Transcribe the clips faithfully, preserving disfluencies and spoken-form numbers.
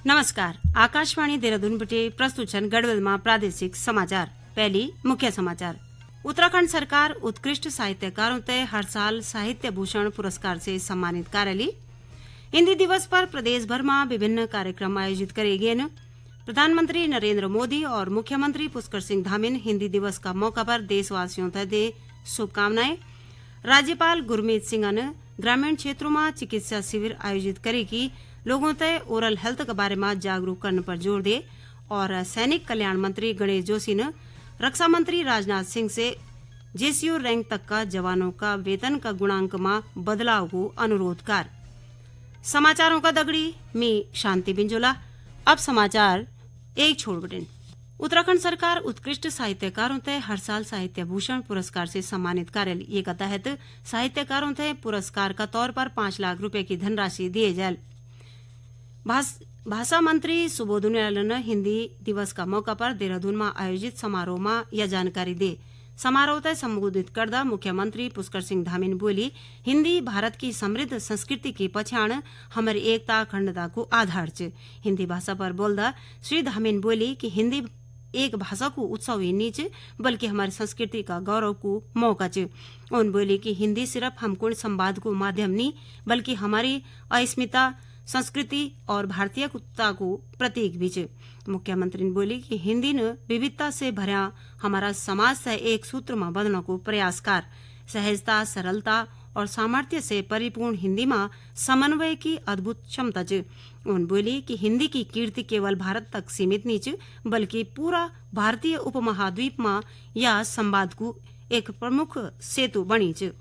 नमस्कार, आकाशवाणी देहरादून बटे प्रस्तुत छन गढ़वाल मा प्रादेशिक समाचार। पहली मुख्य समाचार। उत्तराखंड सरकार उत्कृष्ट साहित्यकारों ते हर साल साहित्य भूषण पुरस्कार से सम्मानित करेली। हिंदी दिवस पर प्रदेश भर मा विभिन्न कार्यक्रम आयोजित करे गए न। प्रधानमंत्री नरेंद्र मोदी और मुख्यमंत्री पुष्कर सिंह धामिन हिंदी दिवस का मौका पर देशवासियों ते दे शुभकामनाएं। राज्यपाल गुरमीत सिंह ने ग्रामीण क्षेत्रों में चिकित्सा शिविर आयोजित करे की लोगों ते ओरल हेल्थ के बारे में जागरूक करने पर जोर दे और सैनिक कल्याण मंत्री गणेश जोशी ने रक्षा मंत्री राजनाथ सिंह से जेसीओ रैंक तक का जवानों का वेतन का गुणांक में बदलाव को अनुरोध कर। समाचारों का दगड़ी मी शांति बिंजोला। अब समाचार एक छोड़ बटिन। उत्तराखंड सरकार उत्कृष्ट साहित्यकारों ते हर साल साहित्य भूषण पुरस्कार से सम्मानित करेल। ये का तहत साहित्यकारों ते पुरस्कार का तौर पर पाँच लाख रुपए की धनराशि दिए जाल। भास-, भाषा मंत्री सुबोध उनियाल ने हिंदी दिवस का मौका पर देहरादून में आयोजित समारोह में यह जानकारी दे। समारोह ते संबोधित करदा मुख्यमंत्री पुष्कर सिंह धामी ने बोली, हिंदी भारत की समृद्ध संस्कृति की पछाण, हमारी एकता अखंडता को आधार च। हिंदी भाषा पर बोलदा श्री धामी ने बोली कि हिंदी एक भाषा को उत्सव ही नी च, बल्कि हमारी संस्कृति का गौरव को मौका च। उन बोली कि हिंदी सिर्फ हम कुण संवाद को माध्यम नी, बल्कि हमारी अस्मिता, संस्कृति और भारतीयता को प्रतीक भी च। मुख्यमंत्री ने बोली कि हिंदी ने विविधता से भरया हमारा समाज से एक सूत्र में बंधने को प्रयास कर, सहजता, सरलता और सामर्थ्य से परिपूर्ण हिंदी में समन्वय की अद्भुत क्षमता च। उन बोली कि हिंदी की कीर्ति केवल भारत तक सीमित नी च, बल्कि पूरा भारतीय उपमहाद्वीप में या संवाद को एक प्रमुख सेतु बणी च।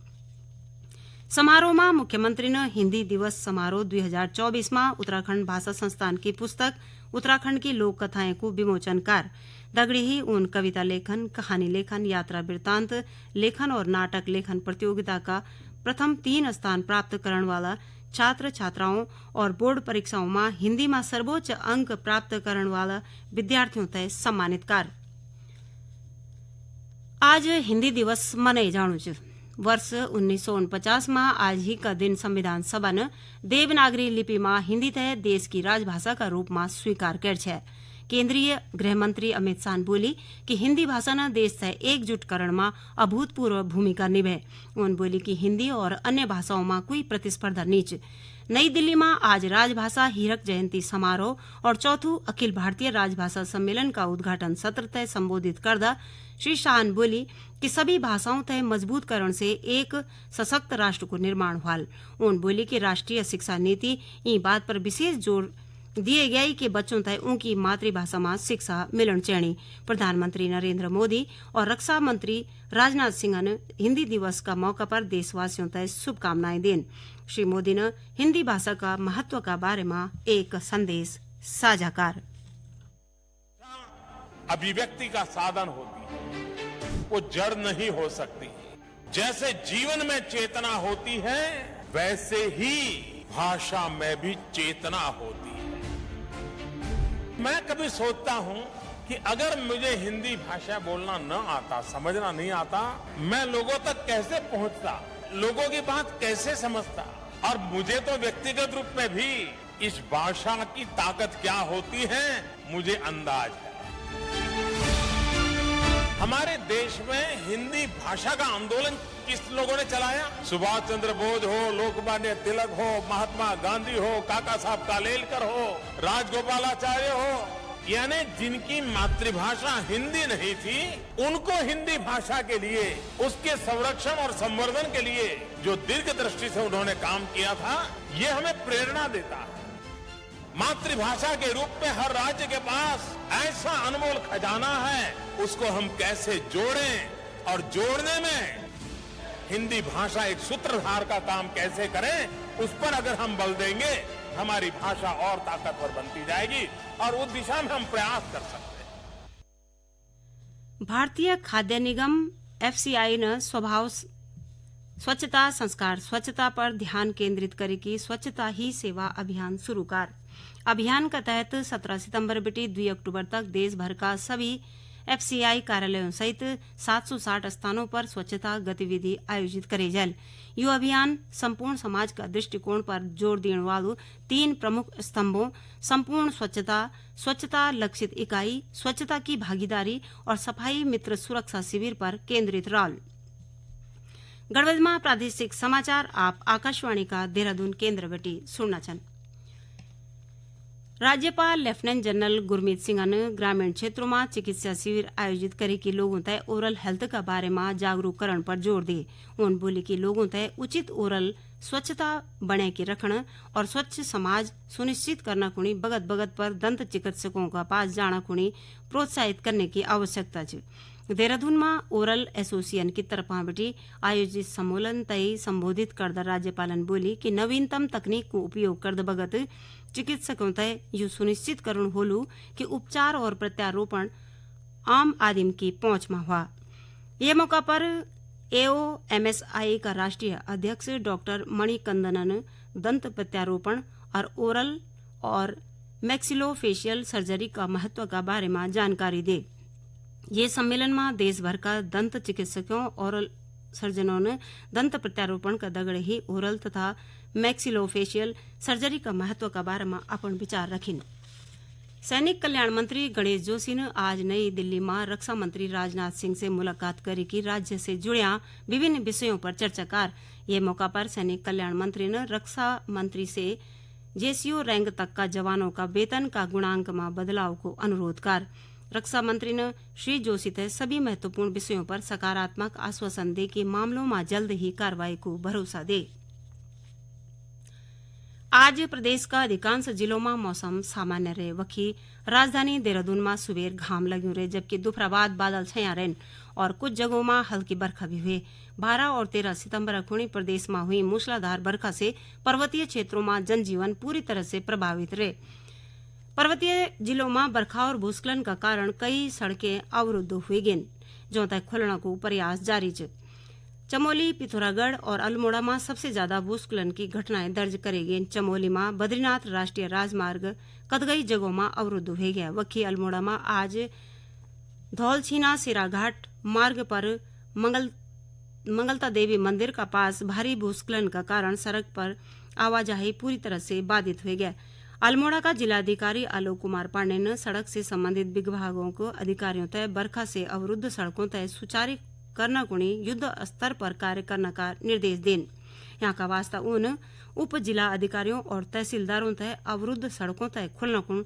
समारोह में मुख्यमंत्री ने हिंदी दिवस समारोह दुई हजार चौबीस में उत्तराखंड भाषा संस्थान की पुस्तक उत्तराखंड की लोक कथाएं को विमोचन कर दगड़ी ही उन कविता लेखन, कहानी लेखन, यात्रा वृत्तांत लेखन और नाटक लेखन प्रतियोगिता का प्रथम तीन स्थान प्राप्त करण वाला छात्र छात्राओं और बोर्ड परीक्षाओं में हिंदी में सर्वोच्च अंक प्राप्त करण वाला विद्यार्थियों तय सम्मानित कर। आज हिंदी दिवस मनाए जाणु च। वर्ष उन्नीस सौ उनपचास में आज ही का दिन संविधान सभा ने देवनागरी लिपि में हिंदी तय देश की राजभाषा का रूप में स्वीकार कर छे। केंद्रीय गृह मंत्री अमित शाह ने बोली कि हिंदी भाषा ने देश तय एकजुट करण में अभूतपूर्व भूमिका निभे। उन बोली कि हिंदी और अन्य भाषाओं में कोई प्रतिस्पर्धा नीच। नई दिल्ली में आज राजभाषा हीरक जयंती समारोह और चौथू अखिल भारतीय राजभाषा सम्मेलन का उद्घाटन सत्र तय संबोधित करदा श्री शाह ने बोली कि सभी भाषाओं तय मजबूत करण से एक सशक्त राष्ट्र को निर्माण हुआल। उन बोली कि राष्ट्रीय शिक्षा नीति ई बात पर विशेष जोर दिए गए कि बच्चों तय उनकी मातृभाषा में शिक्षा मिलण चैणी। प्रधानमंत्री नरेंद्र मोदी और रक्षा मंत्री राजनाथ सिंह ने हिंदी दिवस का मौका पर देशवासियों तय शुभकामनाएं देन। श्री मोदी ने हिंदी भाषा का महत्व का बारे में एक संदेश साझा कर। अभिव्यक्ति का साधन होती है, वो जड़ नहीं हो सकती। जैसे जीवन में चेतना होती है, वैसे ही भाषा में भी चेतना होती है। मैं कभी सोचता हूं कि अगर मुझे हिंदी भाषा बोलना न आता, समझना नहीं आता, मैं लोगों तक कैसे पहुंचता, लोगों की बात कैसे समझता। और मुझे तो व्यक्तिगत रूप में भी इस भाषा की ताकत क्या होती है, मुझे अंदाज है। हमारे देश में हिंदी भाषा का आंदोलन किस लोगों ने चलाया? सुभाष चंद्र बोस हो, लोकमान्य तिलक हो, महात्मा गांधी हो, काका साहब कालेलकर हो, राजगोपालाचार्य हो, यानी जिनकी मातृभाषा हिंदी नहीं थी, उनको हिंदी भाषा के लिए, उसके संरक्षण और संवर्धन के लिए जो दीर्घ दृष्टि से उन्होंने काम किया था, ये हमें प्रेरणा देता है। मातृभाषा के रूप में हर राज्य के पास ऐसा अनमोल खजाना है, उसको हम कैसे जोड़ें और जोड़ने में हिंदी भाषा एक सूत्रधार का काम कैसे करें, उस पर अगर हम बल देंगे, हमारी भाषा और ताकतवर बनती जाएगी और उस दिशा में हम प्रयास कर सकते हैं। भारतीय खाद्य निगम, एफसीआई, ने स्वभाव स-, स्वच्छता संस्कार, स्वच्छता पर ध्यान केंद्रित करेगी, स्वच्छता ही सेवा अभियान शुरू कर। अभियान के तहत सत्रह सितंबर बिटी दो अक्टूबर तक देश भर का सभी एफसीआई कार्यालयों सहित सात सौ साठ स्थानों पर स्वच्छता गतिविधि आयोजित करे जायल। यो अभियान संपूर्ण समाज का दृष्टिकोण पर जोर देने वालू तीन प्रमुख स्तंभों, संपूर्ण स्वच्छता, स्वच्छता लक्षित इकाई, स्वच्छता की भागीदारी और सफाई मित्र सुरक्षा शिविर पर केंद्रित रहल। गढ़वाल में प्रादेशिक समाचार आप आकाशवाणी का देहरादून केंद्र बटी सुनना छन। राज्यपाल लेफ्टिनेंट जनरल गुरमीत सिंहन ग्रामीण क्षेत्रों में चिकित्सा शिविर आयोजित करे कि लोगों तय ओरल हेल्थ का बारे में जागरूक करण पर जोर दे। उन बोली कि लोगों तय उचित ओरल स्वच्छता बने के रखण और स्वच्छ समाज सुनिश्चित करना खुणी बगत बगत पर दंत चिकित्सकों का पास जाना खुणी प्रोत्साहित करने की आवश्यकता च। देहरादून में ओरल एसोसिएशन की तरफा बटी आयोजित सम्मेलन तय संबोधित करदा राज्यपालन बोली कि नवीनतम तकनीक को उपयोग करद बगत चिकित्सकों तय यु सुनिश्चित करण होलू कि उपचार और प्रत्यारोपण आम आदमी की पहुंच में हुआ। ये मौका पर एओएमएसआई का राष्ट्रीय अध्यक्ष डॉक्टर मणिकंदनन दंत प्रत्यारोपण और ओरल और मैक्सिलोफेशियल सर्जरी का महत्व का बारे में जानकारी दे। ये सम्मेलन में देश भर का दंत चिकित्सकों और सर्जनों ने दंत प्रत्यारोपण का दगड़े ही ओरल तथा मैक्सिलोफेशियल सर्जरी का महत्व का बारे में अपन विचार रखिन। सैनिक कल्याण मंत्री गणेश जोशी ने आज नई दिल्ली में रक्षा मंत्री राजनाथ सिंह से मुलाकात करी की राज्य से जुड़िया विभिन्न विषयों पर चर्चा कार। ये मौका पर सैनिक कल्याण मंत्री ने रक्षा मंत्री से जेसीओ रैंक तक का जवानों का वेतन का गुणांक में बदलाव को अनुरोध कर। रक्षा मंत्री ने श्री जोशी तय सभी महत्वपूर्ण विषयों पर सकारात्मक आश्वासन दे कि मामलों में जल्द ही कार्रवाई को भरोसा दे। आज प्रदेश का अधिकांश जिलों में मौसम सामान्य रहे। वखी राजधानी देहरादून में सुबेर घाम लग्युं रहे, जबकि दोपहर बाद बादल छाया रहन और कुछ जगहों में हल्की बरखा भी हुई। बारह और तेरह सितंबर खुणी प्रदेश में हुई मूसलाधार बरखा से पर्वतीय क्षेत्रों में जनजीवन पूरी तरह से प्रभावित रहे। पर्वतीय जिलों में बरखा और भूस्खलन का कारण कई सड़कें अवरुद्ध हुई गईं, जों तक खुलने को प्रयास जारी च। चमोली, पिथौरागढ़ और अल्मोड़ा में सबसे ज्यादा भूस्खलन की घटनाएं दर्ज करे गईं। चमोली में बद्रीनाथ राष्ट्रीय राजमार्ग कतगई जगहों में अवरुद्ध हुई गया। वखी अल्मोड़ा में आज धौलछीना सिराघाट मार्ग पर मंगल, मंगलता देवी मंदिर का पास भारी भूस्खलन का कारण सड़क पर आवाजाही पूरी तरह से बाधित हुई गया। अल्मोड़ा का जिलाधिकारी आलोक कुमार पांडे ने सड़क से संबंधित विभागों को अधिकारियों तय बरखा से अवरुद्ध सड़कों तय सुचारू करना कुणी युद्ध स्तर पर कार्य करने का निर्देश देन। यहाँ का वास्ता उन उप जिला अधिकारियों और तहसीलदारों तय अवरुद्ध सड़कों तय खुलना कुण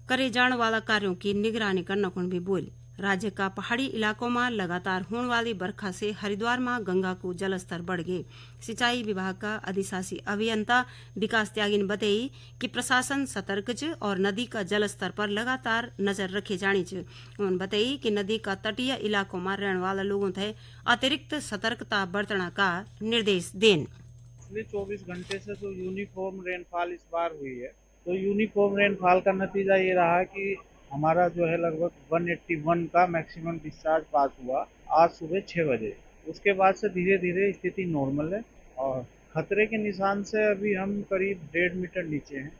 करे जाने वाला कार्यों की निगरानी करना कुण भी बोल। राज्य का पहाड़ी इलाकों में लगातार होने वाली बरखा से हरिद्वार में गंगा को जलस्तर बढ़ गए। सिंचाई विभाग का अधिशासी अभियंता विकास त्यागी ने बताई कि प्रशासन सतर्क च और नदी का जलस्तर पर लगातार नजर रखे जानी च। उन्होंने बताई कि नदी का तटीय इलाकों में रहने वाला लोगों तय अतिरिक्त सतर्कता बरतना का निर्देश देन। पिछले चौबीस घंटे से जो यूनिफॉर्म रेनफॉल इस बार हुई है, तो यूनिफॉर्म रेनफॉल का नतीजा ये रहा कि हमारा जो है लगभग वन एट्टी वन का मैक्सिमम डिस्चार्ज पास हुआ आज सुबह छः बजे। उसके बाद से धीरे धीरे स्थिति नॉर्मल है और खतरे के निशान से अभी हम करीब डेढ़ मीटर नीचे हैं।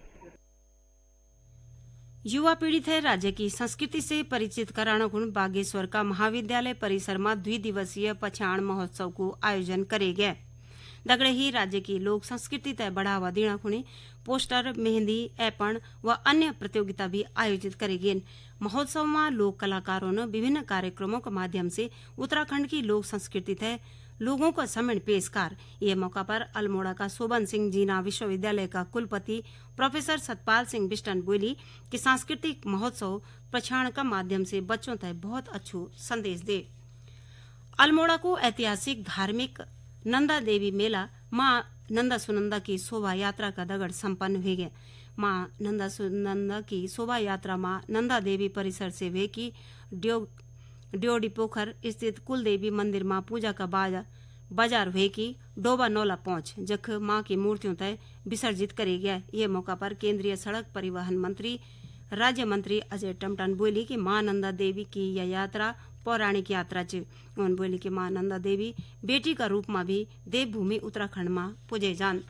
युवा पीढ़ी थे राज्य की संस्कृति से परिचित कराना गुण बागेश्वर का महाविद्यालय परिसर में द्विदिवसीय पछाण महोत्सव को आयोजन करे गए। दगड़े ही राज्य की लोक संस्कृति तय बढ़ावा देना खुणी पोस्टर, मेहंदी, ऐपण व अन्य प्रतियोगिता भी आयोजित करे गए। महोत्सव में लोक कलाकारों ने विभिन्न कार्यक्रमों के माध्यम से उत्तराखंड की लोक संस्कृति तय लोगों का समण पेश कर। ये मौका पर अल्मोड़ा का शोभन सिंह जीना विश्वविद्यालय का कुलपति प्रोफेसर सतपाल सिंह बिष्टन बोली कि सांस्कृतिक महोत्सव प्रसारण का माध्यम से बच्चों तक बहुत अच्छो संदेश दे। अल्मोड़ा को ऐतिहासिक धार्मिक नंदा देवी मेला माँ नंदा सुनंदा की शोभा यात्रा का दगड़ संपन्न हुई गया। माँ नंदा सुनंदा की शोभा यात्रा माँ नंदा देवी परिसर से हुई की ड्यो-, ड्योडी पोखर स्थित कुल देवी मंदिर माँ पूजा का बाजा, बाजार हुई की डोबा नौला पहुँच, जख माँ की मूर्तियों तय विसर्जित करे गया। ये मौका पर केंद्रीय सड़क परिवहन मंत्री, राज्य मंत्री अजय टमटन बोली कि माँ नंदा देवी की यह यात्रा पौराणिक यात्रा च। उन्होंने बोली कि माँ नंदा देवी बेटी का रूप में भी देवभूमि उत्तराखंड में पूजे जान।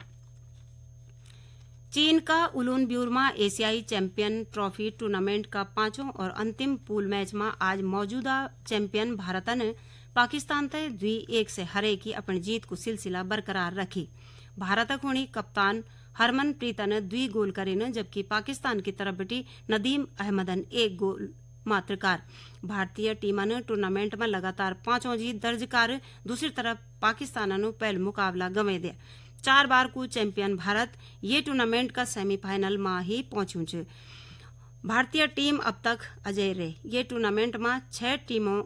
चीन का उलून ब्यूर मा एशियाई चैंपियन ट्रॉफी टूर्नामेंट का पांचों और अंतिम पूल मैच मा आज मौजूदा चैंपियन भारतन पाकिस्तान ते दुई एक से हरे की अपनी जीत को सिलसिला बरकरार रखी। भारत खुणी कप्तान हरमनप्रीतन दुई गोल करेन, जबकि पाकिस्तान की तरफ बटी नदीम अहमदन एक गोल मात्र कार। भारतीय टीमन टूर्नामेंट में लगातार पांचों जीत दर्ज कार। दूसरी तरफ पाकिस्तान नु पहल मुकाबला गंवे दिया। चार बार को चैंपियन भारत ये टूर्नामेंट का सेमीफाइनल मा ही पहुंचू च। भारतीय टीम अब तक अजय रहे। ये टूर्नामेंट मा छह टीमों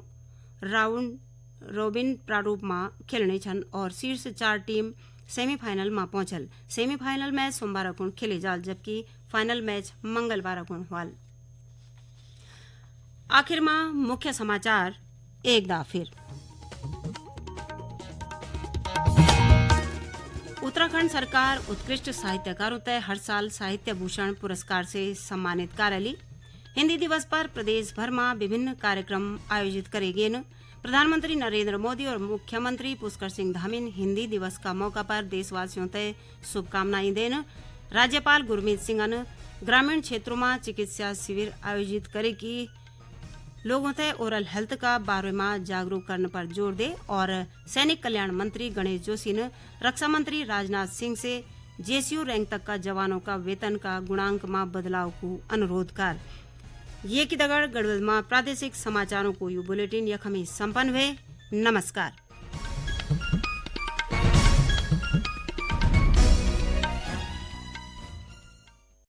राउंड रोबिन प्रारूप मा खेलनी छन और शीर्ष चार टीम सेमीफाइनल मा पहुंचल। सेमीफाइनल मैच सोमवार कुण खेले जाल, जबकि फाइनल मैच मंगलवार कुण हुआल। आखिर मा मुख्य समाचार एक दा फिर। उत्तराखंड सरकार उत्कृष्ट साहित्यकारों तय हर साल साहित्य भूषण पुरस्कार से सम्मानित कारली। हिंदी दिवस पर प्रदेश भर मा विभिन्न कार्यक्रम आयोजित करे गेन। प्रधानमंत्री नरेंद्र मोदी और मुख्यमंत्री पुष्कर सिंह धामी हिंदी दिवस का मौका पर देशवासियों तय शुभकामनाएं देन। राज्यपाल गुरमीत सिंह ग्रामीण क्षेत्रों मा चिकित्सा शिविर आयोजित करे की लोगों तय ओरल हेल्थ का बारे मा जागरूक करने पर जोर दे और सैनिक कल्याण मंत्री गणेश जोशी ने रक्षा मंत्री राजनाथ सिंह से जेसीओ रैंक तक का जवानों का वेतन का गुणांक मा बदलाव को अनुरोध कर। ये की दगड़ गढ़वाल मा प्रादेशिक समाचारों को यू बुलेटिन यखमी संपन्न हुए। नमस्कार।